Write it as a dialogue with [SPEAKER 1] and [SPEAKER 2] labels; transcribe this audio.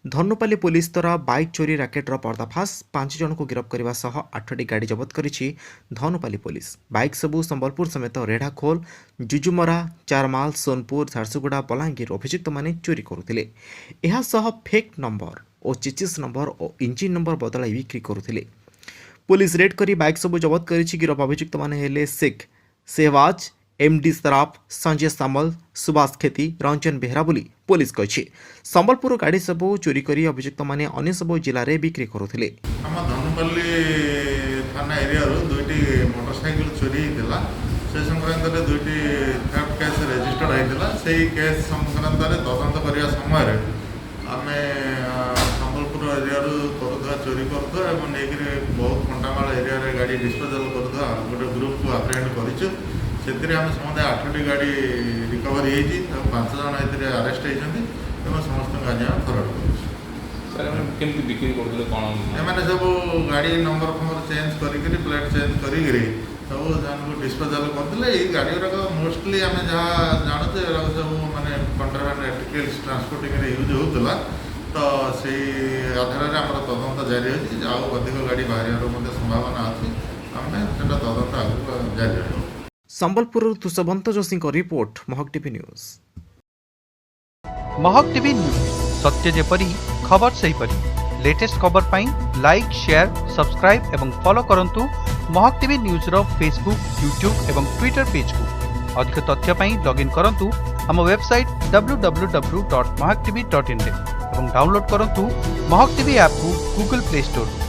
[SPEAKER 1] Dhanupali police ଦ୍ୱାରା bike ଚୋରି ରାକେଟର ପର୍ଦ୍ଦାଫାଶ। 5 ଜଣଙ୍କୁ ଗିରଫ କରିବା ସହ ଆଠଟି ଗାଡ଼ି ଜବତ କରିଛି ଧନୁପାଲି ପୋଲିସ। ବାଇକ୍ ସବୁ ସମ୍ବଲପୁର ସମେତ ରେଢ଼ାଖୋଲ, ଜୁଜୁମରା, ଚାରମାଲ, ସୋନପୁର, ଝାରସୁଗୁଡ଼ା, ବଲାଙ୍ଗୀର ଅଭିଯୁକ୍ତମାନେ ଚୋରି କରୁଥିଲେ। ଏହା ସହ ଫେକ୍ ନମ୍ବର ଓ ଚେଚିସ୍ ନମ୍ବର ଓ ଇଞ୍ଜିନ୍ ନମ୍ବର ବଦଳାଇ ବିକ୍ରି କରୁଥିଲେ। ପୋଲିସ ରେଡ୍ କରି ବାଇକ୍ ସବୁ ଜବତ କରିଛି। ଗିରଫ ଅଭିଯୁକ୍ତମାନେ ହେଲେ ଶେଖ୍ ସେହବାଜ, ଏମ୍ଡି ସରାଫ, ସଞ୍ଜୟ ସାମଲ, ସୁଭାଷ ଖେତି, ରଞ୍ଜନ ବେହେରା ବୋଲି ପୋଲିସ କହିଛି। ସମ୍ବଲପୁର ଗାଡ଼ି ସବୁ ଚୋରି କରି ଅଭିଯୁକ୍ତମାନେ ଅନ୍ୟ ସବୁ ଜିଲ୍ଲାରେ ବିକ୍ରି କରୁଥିଲେ।
[SPEAKER 2] ଆମ ଧନୁପାଲି ଥାନା ଏରିଆରୁ ଦୁଇଟି ମୋଟରସାଇକେଲ ଚୋରି ହେଇଥିଲା। ସେ ସଂକ୍ରାନ୍ତରେ ଦୁଇଟି ଥେଫ୍ଟ କେସ୍ ରେଜିଷ୍ଟର୍ଡ ହେଇଥିଲା। ସେଇ କେସ୍ ସଂକ୍ରାନ୍ତରେ ତଦନ୍ତ କରିବା ସମୟରେ ଆମେ ସମ୍ବଲପୁର ଏରିଆରୁ କରୁଥିବା, ଚୋରି କରୁଥିବା ଏବଂ ନେଇକରି ବହୁତ କଣ୍ଟାମାଳ ଏରିଆରେ ଗାଡ଼ି ଡିସ୍ପୋଜାଲ୍ କରୁଥିବା ଗୋଟେ ଗ୍ରୁପକୁ ଆପ୍ରିହେଣ୍ଡ କରିଛୁ। ସେଥିରେ ଆମେ ସମୁଦାୟ ଆଠଟି ଗାଡ଼ି ରିକଭରି ହେଇଛି ଏବଂ ପାଞ୍ଚ ଜଣ ଏଥିରେ ଆରେଷ୍ଟ ହେଇଛନ୍ତି ଏବଂ ସମସ୍ତଙ୍କୁ ଆଜି ଆମେ ଫରୱାର୍ଡ଼ କରୁଛୁ।
[SPEAKER 3] ସାର୍, ଏମାନେ କେମିତି ବିକ୍ରି କରୁଥିଲେ କ'ଣ?
[SPEAKER 2] ଏମାନେ ସବୁ ଗାଡ଼ି ନମ୍ବର ଫମ୍ବର ଚେଞ୍ଜ କରିକିରି, ପ୍ଲେଟ୍ ଚେଞ୍ଜ କରିକିରି ସବୁ ସେମାନଙ୍କୁ ଡିସ୍ପୋଜାଲ୍ କରୁଥିଲେ। ଏଇ ଗାଡ଼ି ଗୁଡ଼ାକ ମୋଷ୍ଟଲି ଆମେ ଯାହା ଜାଣୁଛୁ, ଏଗୁଡ଼ାକ ସବୁ ମାନେ କଣ୍ଟ୍ରାବାଣ୍ଡ ଆର୍ଟିକଲ୍ସ ଟ୍ରାନ୍ସପୋର୍ଟିଂରେ ୟୁଜ୍ ହେଉଥିଲା। ତ ସେଇ ଆଧାରରେ ଆମର ତଦନ୍ତ ଜାରି ଅଛି। ଆଉ ଅଧିକ ଗାଡ଼ି ବାହାରିବାର ମଧ୍ୟ ସମ୍ଭାବନା ଅଛି। ଆମେ ସେଟା ତଦନ୍ତ ଆଗକୁ ଜାରି ରହିବ।
[SPEAKER 1] ସମ୍ବଲପୁରରୁ ତୁଷବନ୍ତ ଯୋଶୀଙ୍କ report, Mahak TV news.
[SPEAKER 4] Mahak TV news, ସତ୍ୟ ଯେପରି ଖବର ସେହିପରି। ଲେଟେଷ୍ଟ ଖବର ପାଇଁ ଲାଇକ୍, ସେୟାର, ସବସ୍କ୍ରାଇବ୍ ଏବଂ ଫଲୋ କରନ୍ତୁ ମହକ ଟିଭି ନ୍ୟୁଜ୍ର ଫେସବୁକ୍, ୟୁଟ୍ୟୁବ୍ ଏବଂ ଟ୍ୱିଟର ପେଜ୍କୁ। ଅଧିକ ତଥ୍ୟ ପାଇଁ ଲଗ୍ଇନ୍ କରନ୍ତୁ ଆମ ୱେବସାଇଟ୍ www.mahakTV.inରେ ଏବଂ ଡାଉନଲୋଡ୍ କରନ୍ତୁ ମହକ ଟିଭି ଆପ୍କୁ ଗୁଗଲ ପ୍ଲେ ଷ୍ଟୋରରୁ।